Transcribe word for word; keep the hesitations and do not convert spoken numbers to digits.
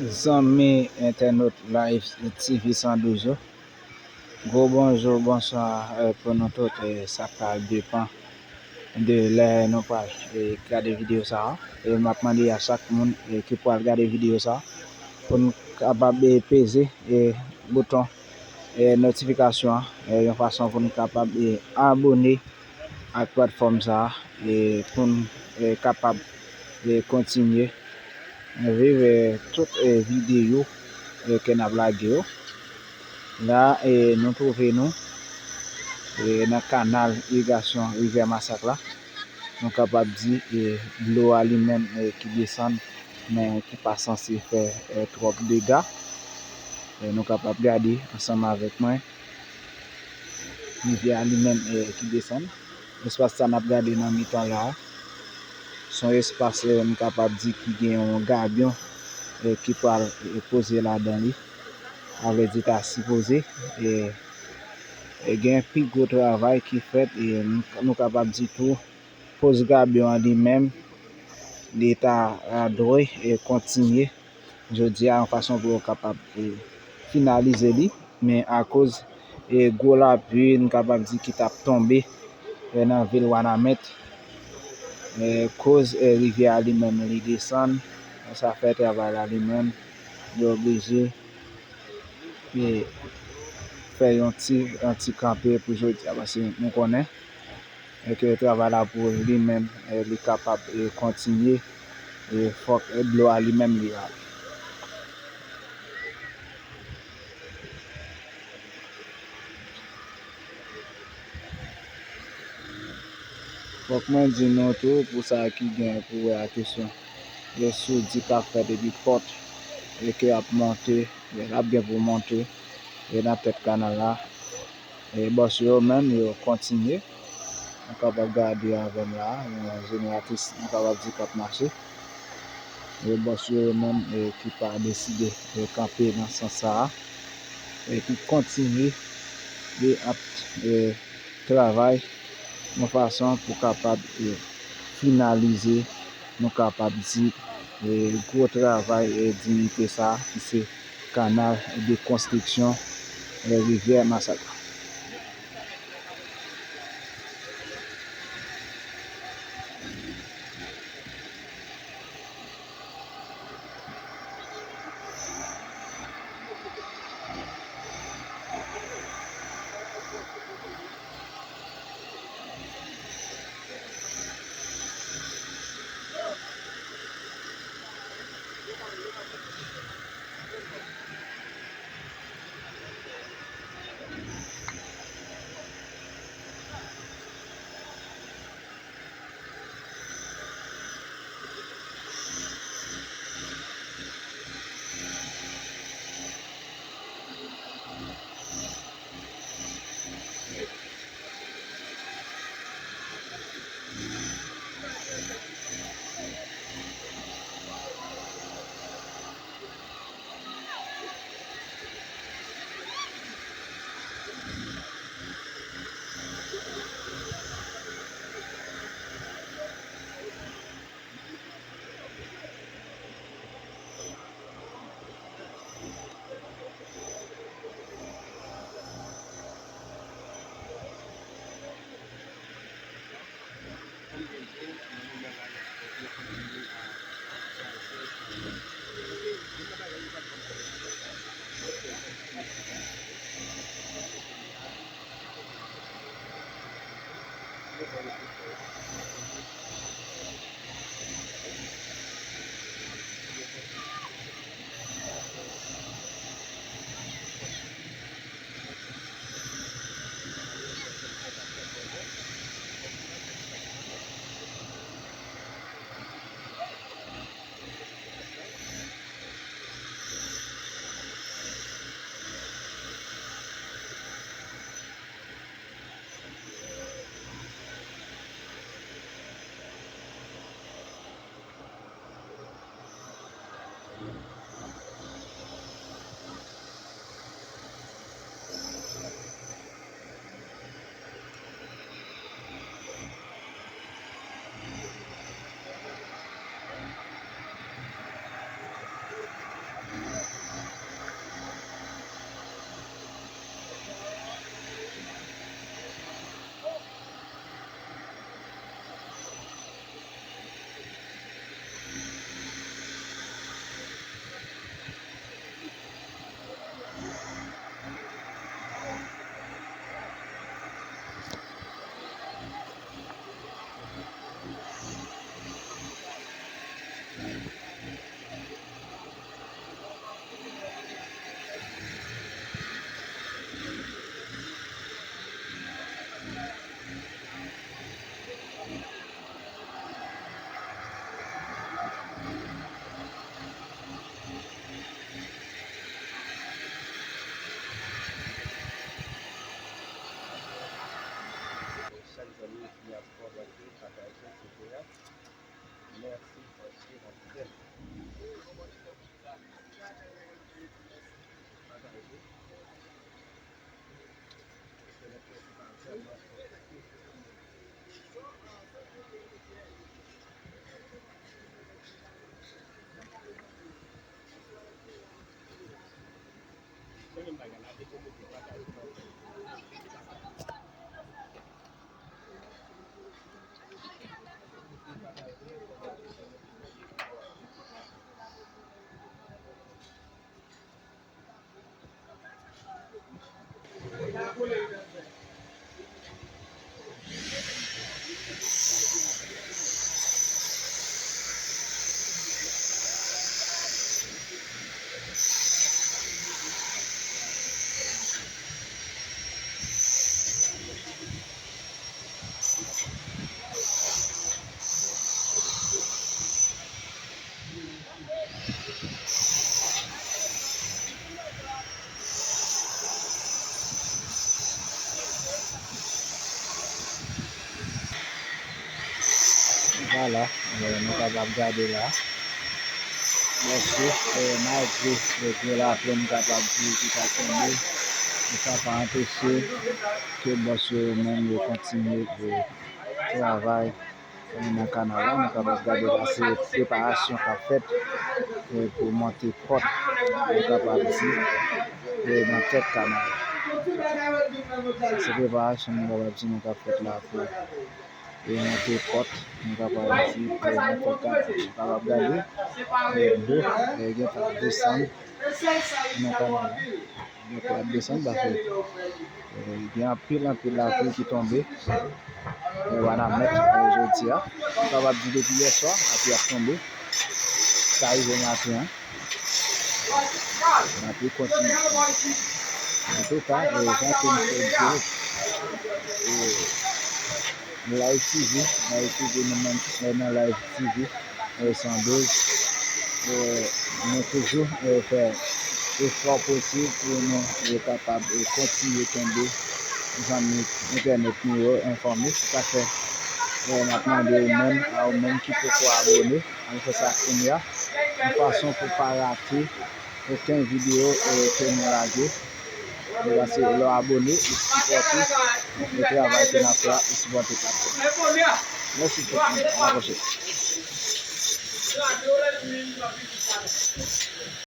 Zanmi entènot Live T V san douz yo, gwo bonjou, bonswa, eh, pou nou tout, eh, sa pral depann de lè nou pral, eh, gade videyo sa a. E m ap mande a chak moun, eh, ki pral gade videyo sa a pou n kapab, eh, peze, eh, bouton, eh, notifikasyon an, eh, yon fason pou n kapab, eh, abòne ak platfòm sa a, eh, pou n, eh, kapab, eh, kontinye viv, eh, tout, eh, videyo, eh, ke n ap lage yo. La, eh, nou twouve nou, eh, nan kanal irigasyon Rivyè Masak la. Nou kapab di, eh, dlo a li menm, eh, ki desann, men ki pa sanse fè, eh, twòp dega. Eh, nou kapab gade ansanm avèk mwen. Rivyè a li menm, eh, ki desann. Espas sa n ap gade nan mitan la a, se yon espas, eh, m kapab di ki gen yon gabyon, eh, ki pral, eh, poze ladan li. Sa vle di ta sipoze, eh, eh, gen pi gwo travay ki fèt, e nou, nou kapab di tou, poz gabyon an li menm, li ta, ah, dwe, eh, kontinye jodi a, yon fason pou yo kapab, eh, finalize li. Men akoz, eh, gwo lapli, n kapab di ki t ap tonbe, eh, nan vil Wanament, eh, koz, eh, rivyè a li menm li desann, sa fè travay la li menm, li oblije, eh, fè yon ti, yon ti kanpe pou jodi a, paske nou konnen, e ke travay la pou li menm, eh, li kapab, eh, kontinye, eh, fòk, eh, dlo a li menm li ale. Fòk mwen di nou tou, pou sa ki gen pou wè a kesyon, eh, soudi k ap fèt epi pòt, eh, ke ap monte, eh, l ap gen pou monte, eh, nan tèt kanal la. E bòs yo menm, yo kontinye. Nou kapab gade avè m la, yon jeneratris, nou kapab di k ap mache. E bòs yo menm, e ki pa deside, e kanpe nan sans sa a, e ki kontinye, e ap, e travay yon fason pou kapab, e finalize, nou kapab di, e gwo travay, e diyite sa a, ki se kanal de konstriksyon, eh, Rivyè Masak la. Vwala, eh, nou kapab gade la. Mèsi, eh, malgre, eh, gwo lapli, nou kapab di ki ka tonbe, men sa pa anpeche ke bòs yo menm yo kontinye, eh, travay. Nan kanal la, nou kapab gade la, se preparasyon k ap fèt, eh, pou monte pòt, nou kapab di, eh, nan tèt kanal la. Se preparasyon nou kapab di nou k ap fèt la pou, eh, monte pòt, nou kapab di, eh, nan tèt kanal la. Nou kapab gade, eh, dlo, eh, gentan desann nan kanal la. Donk, l ap desann paske, eh, gen anpil, anpil lapli ki tonbe. Eh, Wanament, eh, jodi a. M kapab di depi yè swa, lapli ap tonbe. Sa rive maten an. Lapli kontinye. Antouka, eh, jan ke m te di w, eh, Live T V, Live T V, nou menm, eh, nan Live T V, eh, san douz, eh, nou toujou, eh, fè efò posib pou nou, eh, kapab, eh, kontinye kenbe zanmi entènèt nou yo enfòme. Se sa k fè, eh, n ap mande ou menm, a ou menm ki poko abòne, ann fè sa kounye a, yon fason pou pa rate okenn videyo, eh, ke nou lage. Paske lè w abòne, ou sipòte, eh, travay ke n ap fè a, ou sipòte platfòm. Mèsi tout moun. A la pwochèn.